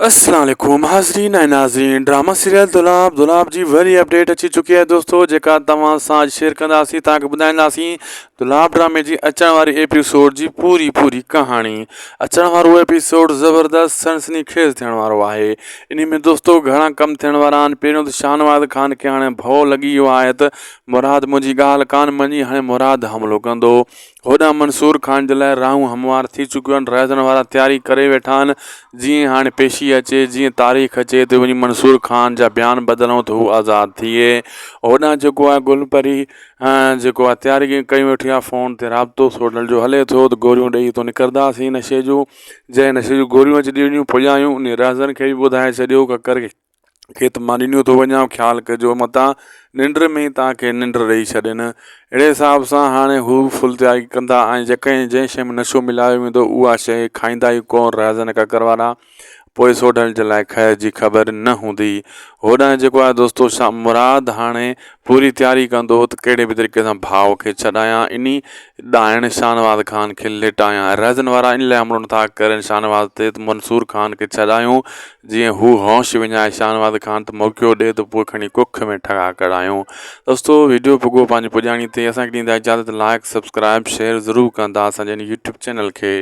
السلام عليڪم حاضرين ۽ ناظرين ڊراما سيريل دولاب دولاب جي وري اپڊيٽ اچي چڪي آهي دوستو جيڪا توهان سان اڄ شيئر ڪنداسين توهان کي ٻڌائينداسين دولاب ڊرامي جي اچڻ واري ايپيسوڊ جي پوري پوري ڪهاڻي اچڻ وارو ايپيسوڊ زبردست سنسني خيز ٿيڻ وارو آهي انهي ۾ دوستو گهڻا ڪم ٿيڻ وارا آهن پهريون ته شاهنواز خان کي هاڻي ڀؤ لڳي ويو آهي ته مراد منهنجي ڳالهه ڪانه مڃي هاڻي مراد حملو ڪندو هوڏانهن منصور خان جي لاء راهون هموار ٿي چڪيون آهن، رهزن وارا تياري ڪري ويٺا آهن، جيئن هاڻي پيشي اچي، جيئن تاريخ اچي ته وڃي منصور خان جا بيان بدلائون ته هو آزاد ٿئي. هوڏانهن جيڪو آهي گل پري جيڪو آهي تياري ڪئي ويٺي آهي، فون تي رابطو سوڍل جو هلي ٿو ته گوريون ڏئي ٿو نڪرنداسين نشي جون، جنهن نشي جون گوريون اچي ڏنيون پڄايون انهي رهزن کي به ٻڌائي ڇڏيو ڪڪر کي. کي ته مان ڏنيون ٿو وڃان خيال ڪجو متان ننڊ ۾ ئي توهان کي ننڊ ڏئي ڇڏين اهڙي حساب سان هاڻي هو فل تياري ڪندا ۽ جيڪي جنهن شيء ۾ نشو ملايو ويندو اها شيء کائيندا ئي ڪونه رهزن ڪڪر وارا پوء سوڍل جي لاء خير جي خبر نه هوندي هوڏانهن جيڪو آهي دوستو شا مراد هاڻي پوري تياري ڪندو ته ڪهڙي به طريقي سان ڀاء کي ڇڏايان انهي ڏائڻ شاهنواز خان کي ليٽايان رهزن وارا ان لاء حملو نٿا ڪرن شاهنواز تي ته منصور خان کي ڇڏايون جيئن هو هوش وڃائي شاهنواز خان ته موقعو ڏي ته پوء کڻي ڪک ۾ ٺڳا ڪڍايون. دوستو ويڊيو پڳو پنهنجي پڄاڻي تي اسان کي ڏيندا اجازت لائڪ سبسڪرائب شيئر ضرور ڪندا اسان جي هن يوٽيوب چينل کي.